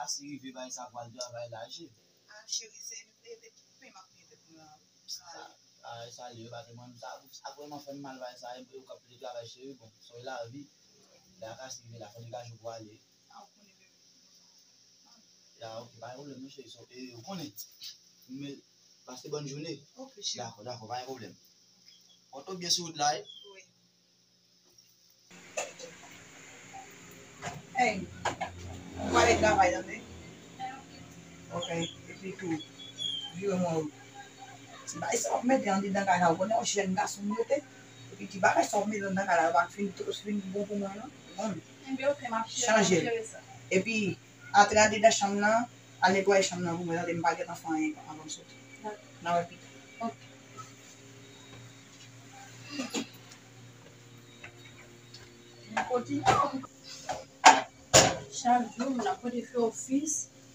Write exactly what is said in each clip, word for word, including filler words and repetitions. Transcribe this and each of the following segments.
Asi rive bay sa pral travay la, cheri. Ah, cheri, se, e, e, pen m ap mete pou mwen. Sa, sa, sa li, yo pa te mwen, sa, sa vrèman fè m mal bay sa, e, yo k ap travay, cheri, bon, sa e lavi. Lè a ka rive la, fò degaje pou ale. Ah, ou konnen, bebe. Ya, ok, pa gen pwoblèm, non, cheri, so, e, ou konnen. Men, pase bòn jounen. Ok, cheri. Dakò, dakò, pa gen pwoblèm. Pòte w byen sou wout la, wi. Wi. Hey, ou pale travay tande. Ok, epi tou, vire mwen ou. Ti bagay sa w ap mete andedan kay la, ou konnen yon jèn gason m rete. Epi ti bagay sa w ap mete andedan kay la, yo pa fin, fin bon pou mwen non. Bon. Enben, ok, m ap jere, m ap jere sa. Epi, antre andedan chanm nan, al netwaye chanm nan pou mwen, tande, m pa gentan fè anyen avan m soti. Dakò. N a wè pita. Ok. Chak jou, moun ap pote fè ofis,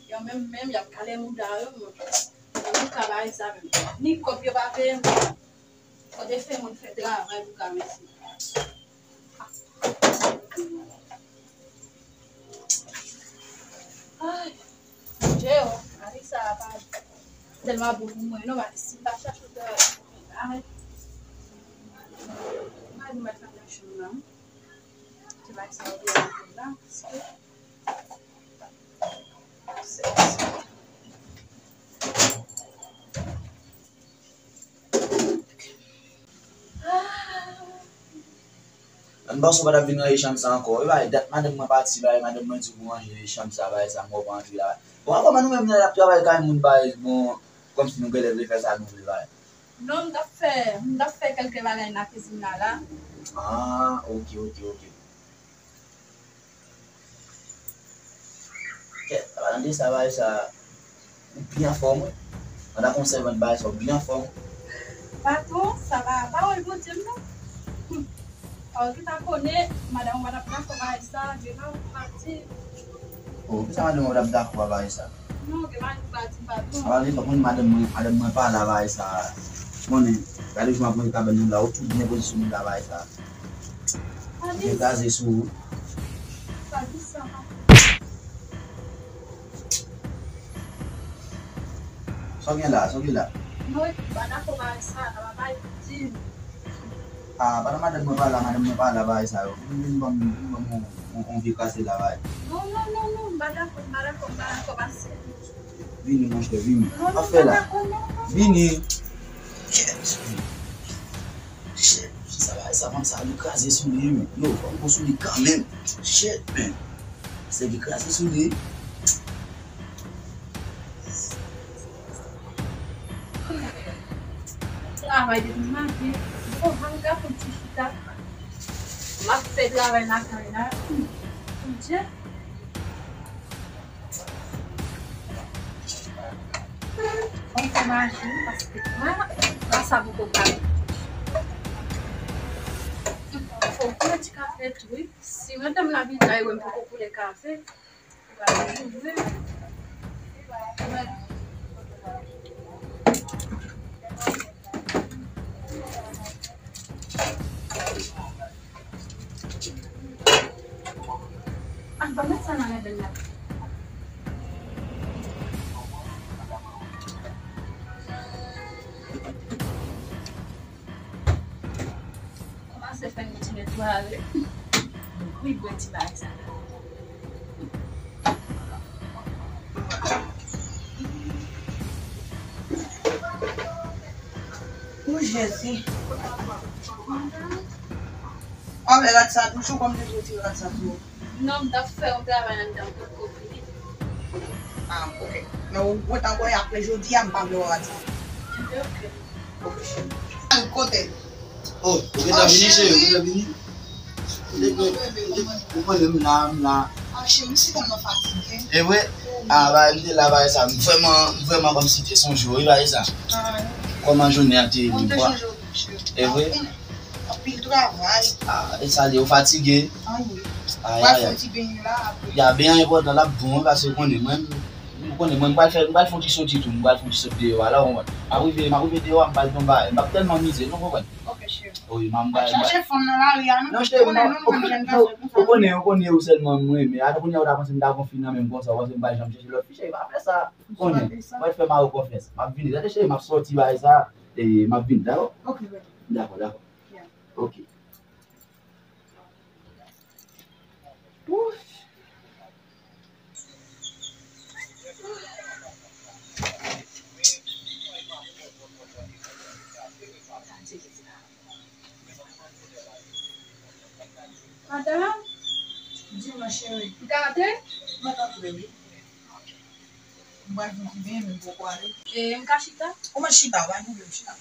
yo menm, menm, y ap kale mouda yo, moun. Antouka, bagay sa menm. Ni kòb yo pa peye m. Kote fè moun fè travay pou ka mèsi. Ay, Bondye, oh, Alisa pa tèlman bon pou mwen, non, paske si m pa chache travay, ay, mwen, mwen, mwen, mwen, mwen, mwen, mwen, mwen, mwen, mwen, mwen, mwen, mwen, mwen, mwen, Ann ba w sa w pa t ap vin ranje chanm sa ankò. E bay dat madanm mwen pati, bay madanm mwen di pou ranje chanm sa, bay sa mwen pa antre la. Bon, ankò, men nou menm nan ap travay kay moun, bay, bon, kòmsi nou genlè vle fè sa nou vle, bay. Non, m t ap fè, m t ap fè kèlke bagay nan kizin la, la. Ah, ok, ok, ok. Kèt, pa tande sa, bagay sa, ou byen anfòm, wi. Pandan kon sèvant bagay sa, ou byen anfòm. Patwon, sa va, pawòl Bondye m non. Ou gentan konnen, madanm ou pa t ap dakò bagay sa, gen bagay ou pa di. Oh, poukisa madanm ou pa t ap dakò a bagay sa? Non, gen bagay ou pa di, patwon. Apa li pa konn madanm mwen, madanm mwen pa la bagay sa. Konnen, gade jan m ap manje kabann nou la, ou tou byen pozisyone la bagay sa. Ou gen kraze sou ou. Sa w gen la, sa w gen la? Non, epi m pa dakò bagay sa, nan bagay di. Ah, pandan madanm mwen pa la, madanm mwen pa la, bagay sa yo. Vin, vin ban m, vin ban m yon, yon, yon vye kraze la, bagay. Non, non, non, non, m pa dakò, m pa dakò, m pa dakò, pase. Vini, monchè, vini. Non, non, m pa dakò, non, non, non. Vini. Shit, sa bagay sa, fanm sa, li kraze sou li, men. Yo, fò m pran sou li kanmenm. Shit, man. Se li kraze sou li. Travay depi maten. Bon, jan m ka fè ti chita. M ap fè travay lakay la. Bondye. Bon, fè mache, paske mwen, la sa poko pare. Fò w koule ti kafe tou, wi. Si madanm la vin la, e wè m poko koule kafe. Ou pa bezwen. Ah, ban mwen sa nan lavel la. Kòmanse fè yon ti netwayaj. Wi, bwè ti bagay sa. Ou Jezi. Anlè rad sa toujou, kòm toujou ti rad sa toujou. Non, m t ap fè yon travay anndan, m potko fini. Ah, ok. Men ou gentan wè apre jodi a, m pa vle wè rad sa. Enben, ok. Ok, cheri. Al kote? Oh, ou gentan vini, cheri, ou gentan vini? Ou konnen m la, m la. Ah, cheri, m si tèlman fatige. E vre? Ah, bagay, m te la, bagay sa, m vrèman, m vrèman kòmsi te sonje w, wi, bagay sa. Ah, wi. Kòman jounen an te ye menm, kwa? E vre? Anpil travay. Ah, e sa li, ou fatige? Anyen. Ay, ay, ay. Pral fè yon ti benyen la, apre. Ya, benyen an enpòtan, l ap bon, wi, paske ou konnen mwen, ou konnen mwen, m pral fè, m pral fè yon ti soti tou, m pral fè yon ti soti deyò a la, ou konprann? M ap rive, m ap rive deyò a, m pral tonbe, m ap tèlman mize, nou konprann? Ok. Wi, m ap bay. Chache fanm nan lari a, non? Non, cheri, non, ou konnen, ou konnen, ou konnen ou sèlman mwen renmen. Atò kounye a ou ta panse m ta gon fi nan men m konsa, ou panse m pa janm chèche lòt fi, cheri, pa fè sa. Ou konnen, mwen fè mari w konfyans. M ap vini, tande cheri, m ap sòti bagay sa, e m ap vini, dakò? Ok, baby. Dakò, dakò. Yeah. Ok. Ouf. Madanm? Di mwen, cheri. M ka antre? Mwen ka antre, wi. Mwen vin ki byen, men m poko ale. E, m ka chita? Ou mèt chita, ou pa gen pwoblèm, chita.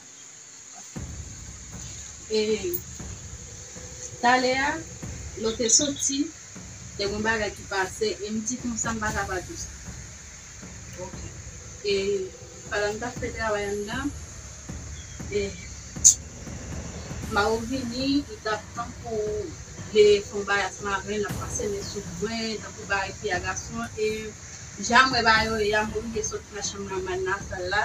E, talè a, lè w te soti, te gen bagay ki pase, e m di konsa m pa ka pa di w sa. Ok. E, pandan m t ap fè travay anndan, e, Mari w vini, li t ap tankou lè fè yon bagay ansanm avè l, l ap pase men sou mwen, tankou bagay fi a gason, e jan m wè bagay yo ye a, m oblije sot nan chanm nan, m al nan sal la,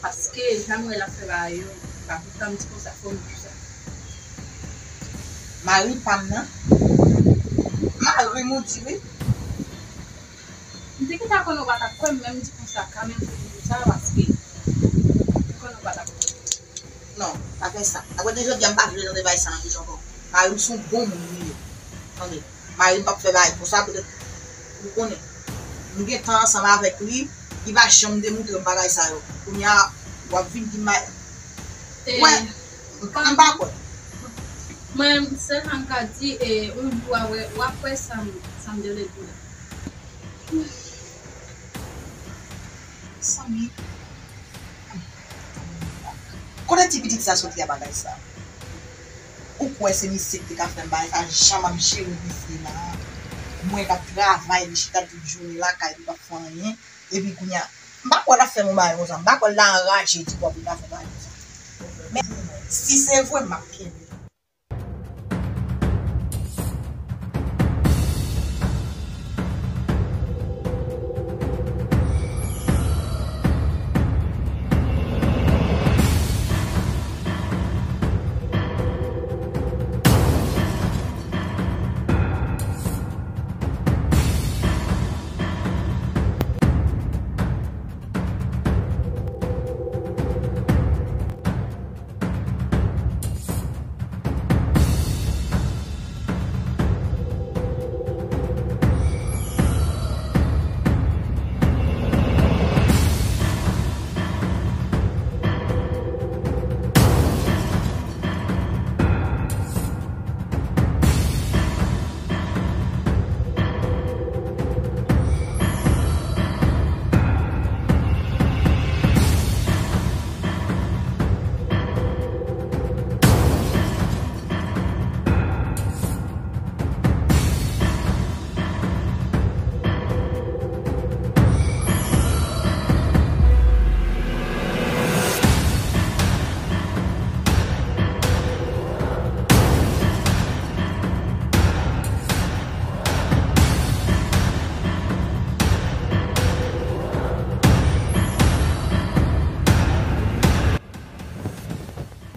paske jan m wè l ap fè bagay yo, m pa kontan, m di konsa, fò m di sa. Mari pa m nan? Mari m ou di wi. M te gentan konnen w pa t ap kwè m, men m di konsa kanmenm pou m di w sa, paske m konnen w pa t ap kwè m. Non, pa fè sa. Apre de jodi a, m pa vle tande bagay sa nan bouch ankò. Mari m se yon bon moun li ye. Tande, mari m p ap fè bagay konsa, petèt ou konnen. Nou gen tan ansanm avèk li, li pa janm demontre m bagay sa yo. Kounye a, w ap vin di m bagay. E, wè, m pa kwè. Mwen, sèl sa m ka di, e, yon jou w a wè, w ap wè sa m, sa m te vle di w la. Mezanmi. Kote ti pitit sa soti a bagay sa? Ou kwè se misye ki te ka fè m bagay sa? Jan m ap jere misye la. Mwen k ap travay, li chita tout jounen lakay li, li p ap fè anyen. Epi kounye a, m pa kwè l ap fè m yon bagay konsa. M pa kwè l ta anraje di w pou l ta fè bagay konsa. Men, si se vre, m ap kenbe.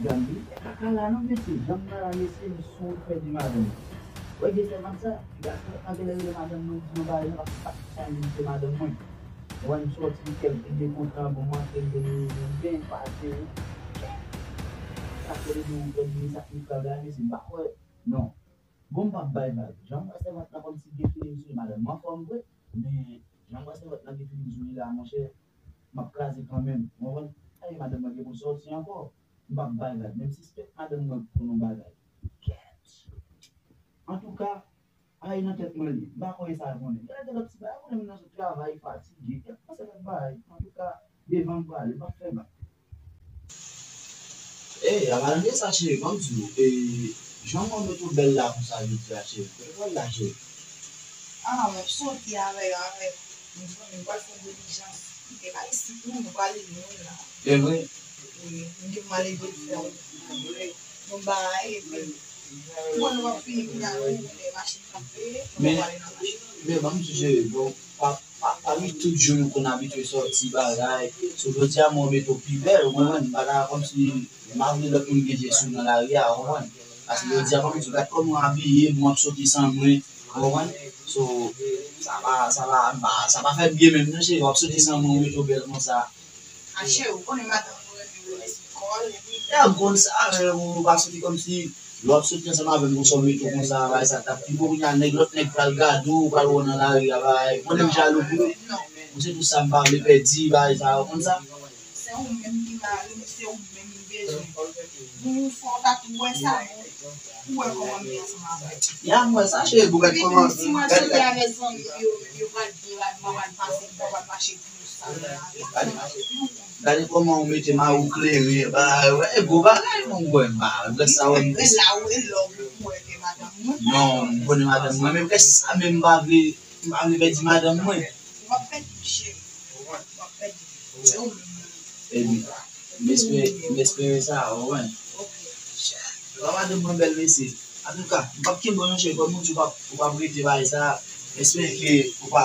Gad li, e kaka la non, mesye, janm nan la, mesye, m sou wout pèdi madanm. Wè, gen sèman sa, gason an genlè rele madanm mwen, di yon bagay, nan pa, pa sa, li se madanm mwen. Mwen, m sòti, kèk de kontra, bon, m antre, m te reyini, m byen pase, wi. Sa fè li di yon pèdi, sa ki travay, mesye, m pa kwè, non. Bon, m p ap bay vag. Jan m wè sèvant lan kòmsi gen feeling sou li, madanm mwen anfòm vre, men jan m wè sèvant lan gen feeling sou li la, monchè, m ap kraze kanmenm. Ou konprann? Ay, madanm mwen gen pou l sòti ankò. M p ap bay vag. Men m sispèk madanm mwen konn yon bagay. Kèt! Antouka, ay nan tèt mwen li. M pa konnen sa l konnen. Genlè gen lòt ti bagay, konnen m nan sou travay, fatige. Kèt, panse lòt bagay. Antouka, devan m prale, m ap fè bak. Ey, a madanm gen sa cheri, ban m di w, e, jan mwen met ou bèl la konsa jodi a cheri, kote w al la cheri? Ah, m ap soti avè, avè yon fanmi, m pral fè yon dilijans. E pa isit non, nou prale lwen la. E vre? Wi, m gen pou m ale vin fè yon, yon bagay, epi mwen nou ap fini kounye a, nou konnen machin kanpe, nou prale nan machin. Men ban m di w cheri, bon, pa, pa, pa wi, tout jou nou konn abitye sòti bagay. So, jodi a mwen mete w pi bèl, ou konprann? M pa ta kòmsi M pa vle lòt moun gen je sou nan lari a, ou konprann? Paske yo di a, kòm di, gad kòman w abiye, bon, w ap soti san mwen, ou konprann? So, sa pa, sa pa, sa pa fè m byen menm, non, cheri, w ap soti san mwen, ou mete w bèl konsa. A cheri, ou konnen madanm mwen renmen wè ti kò l, epi. Ya, m konn sa, men ou pa soti kòmsi lè w ap soti ansanm avè m, konsa w mete w konsa, bagay sa t ap pi bon, kounye a nèg, lòt nèg pral gade w, pral wè w nan lari a, bagay. Mwen menm jalou pou ou. Ou se tout sa m pa vle pèdi, bagay sa, ou konn sa? Se ou menm ki mari m, se ou menm m bezwen. Bon, fò w ta tou wè sa, non. Ou wè kòman m ye ansanm avè w. Ya, m wè sa, cheri, pou gad kòman. Si mwen soti avè zanmi m yo, yo pral byen, mwen pral pase, mwen pral mache pi ou sa nan lari, mwen pral mache pi ou. Gade kòman ou mete mari w klere, ba, wè, gwo bagay, mon bòy, ba, wè sa, wè. E la, ou, e la, ou wè ke madanm mwen. Non, m konnen madanm mwen, men wè sa, men m pa vle, m pa vle pèdi madanm mwen. W ap pèdi, cheri. W ap pèdi. Se ou menm. Ebyen, m espere, m espere sa, ou konprann? Ok. Papa de mwen bèl mesye. Antouka, m p ap kenbe w non cheri, kòm ou di w p ap, ou p ap rete bay sa, m espere ke ou pa,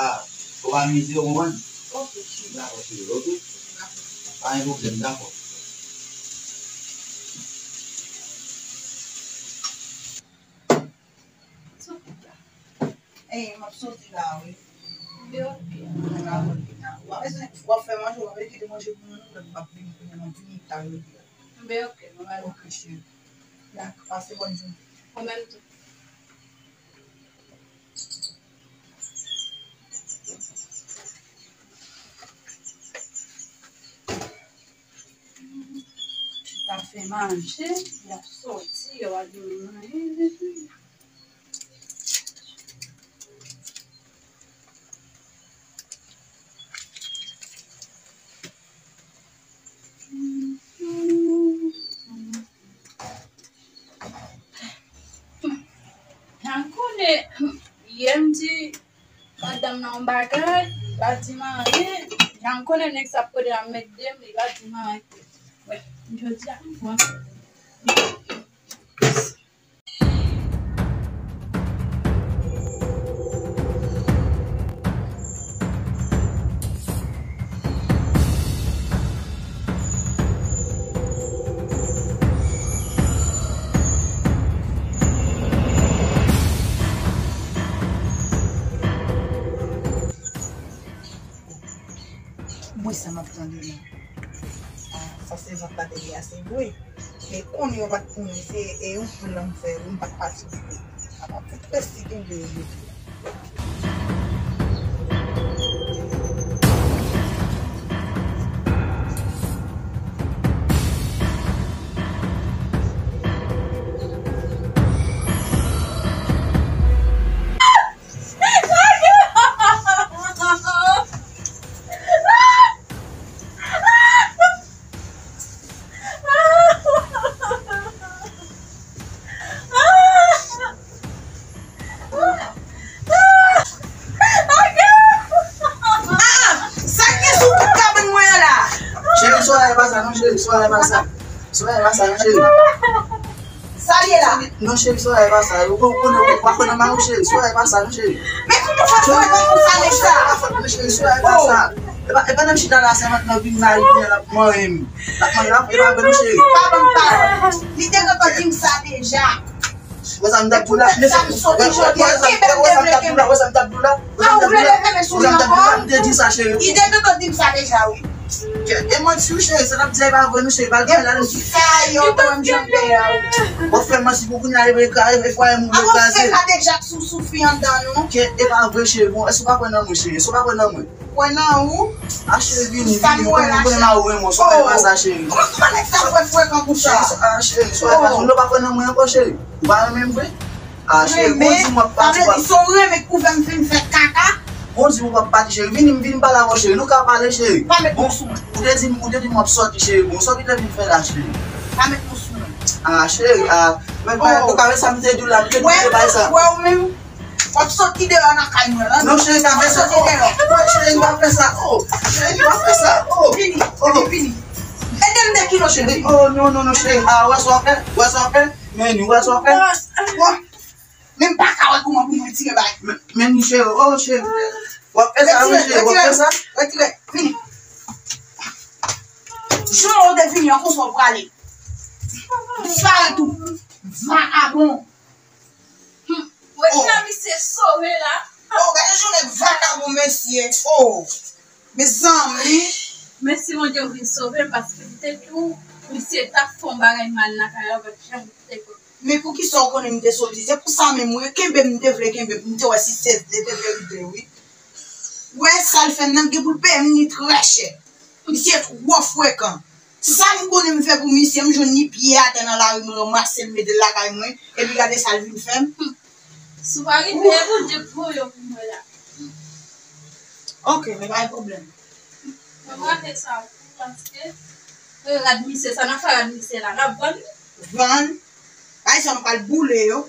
ou pa mize, ou konprann? Ok, cheri. Dakò, cheri, ok? Pa gen pwoblèm, dakò. Sa w fè la? Ey, m ap soti la, wi. Mwen la, mwen la. W ap, w ap fè manje, w ap kite manje pou mwen, non, lè m ap vini, kounye a, m ap vini, ta rete la. Ben, ok, mwen la. Ok, cheri. Dakò, pase bòn jounen. Ou menm tou. Chita fè manje, y ap soti, y ap al manje. Jan konnen, yè m di madanm nan yon bagay, li pa di m anyen. Jan konnen nèg sa ap kote ap mèt de m, li pa di m anyen. Wè, jodi a, bon. Mwen sa m ap tande la. Ah, sa se vant la te gen ase vre. Men konnen yo pa t konnen, se, e, yon plan m fè, wi, m pa t patisipe. Apa tout resi kenbe yo jodi a. Ah! Sa k gen sou tout kabann mwen an la? Cheri, swa e pa sa, non, cheri, swa e pa sa. Swa e pa sa, non, cheri. Sa l ye la? Non, cheri, swa e pa sa. Ou konnen, ou pa konnen mari w, cheri, swa e pa sa, non, cheri. Men kòman w fè swa e pa sa, nèg sa? Non, cheri, swa e pa sa. E pa, e pa nan chita la, se mentnan vin la, li vin la, l ap manyen m. L ap manyen, l ap, e pa vre, non, cheri. Pa ban m pawòl. Li te gentan di m sa deja. Wè sa m t ap di w la. Sa m soti jodi a, kenbe m te vle kenbe. Wè sa m t ap di w la. Ah, ou vle leve men sou li ankò? M te di sa, cheri. Li te gentan di m sa deja, wi. E manti wi, cheri, sa n ap di a e pa vre, non, cheri, pa gen la, non. Sa yo, mwen menm jan m peye a, wi. W ap fè manti pou kounye a, e kraze, e kraze, mwen vle kraze. Avanse pa deja sou, sou fi anndan, non. E pa vre, cheri, bon, èske w pa kwè nan mwen, cheri, èske w pa kwè nan mwen? Kwè nan ou? A cheri, vini, vini, ou konnen, ou konnen mari w renmen w, swa e pa sa, cheri. Kòman, kòman nèg sa fè frekan konsa? Cheri, a cheri, swa e pa sa, ou pa kwè nan mwen ankò, cheri? Ou pa renmen m vre? A cheri, bon, di m w ap pati. Sa vle di, si w renmen k ouvè m fin fè kaka? Bon, di m w ap pati, cheri, vini, vini pale avè w, cheri, nou ka pale, cheri. Pa met non sou mwen. Ou te di m, ou te di m w ap soti, cheri, bon, sa w te vin fè la, cheri? Pa met non sou mwen. A cheri, a, men pa, ou ka wè sa m te di w la, m te di w te bay sa. Wè ou menm? W ap soti deyò nan kay mwen la. Non, cheri, pa fè sa. W ap soti deyò. Non, cheri, pa fè sa. Oh, cheri, pa fè sa. Oh, vini, oh, vini, vini. Ede m dekile w, cheri. Oh, non, non, non, cheri. Ah, wè sa w ap fè? Wè sa w ap fè? Men, wè sa w ap fè? Wè. Men m pa ka wè kòman pou m retire bagay. Men, men, cheri, oh, cheri. W ap fè sa, wi, cheri, w ap fè sa. Retire, retire, retire. Vini. Jan w te vini an, konsa w prale. Disparèt ou. Vakabon. Wè ki la misye sove la. Oh, gade jan nèg vakabon mesye. Oh. Mezanmi. Mèsi Bondye ou vin sove m paske m te di w misye t ap fè yon bagay mal lakay la ou pa t janm te konn. Men poukisa w konnen m te soti? Se pou sa menm wi, kenbe m, m te vle kenbe, m te wè si se te verite wi. Wè sa l fè m nan gen pou l peye m ni trè chè. Misye twò frekan. Se sa m konnen m fè pou misye, m jwenn li pye atè nan lari, m ranmase l, m mete l lakay mwen, epi gade sa l vin fè m. Si w pa rive, e Bondye k voye w pou mwen la. Ok, men pa gen pwoblèm. Mwen rate sa wi, paske e rad misye, sa n ap fè rad misye la, n ap vann li. Vann. Ay sa m pral boule yo.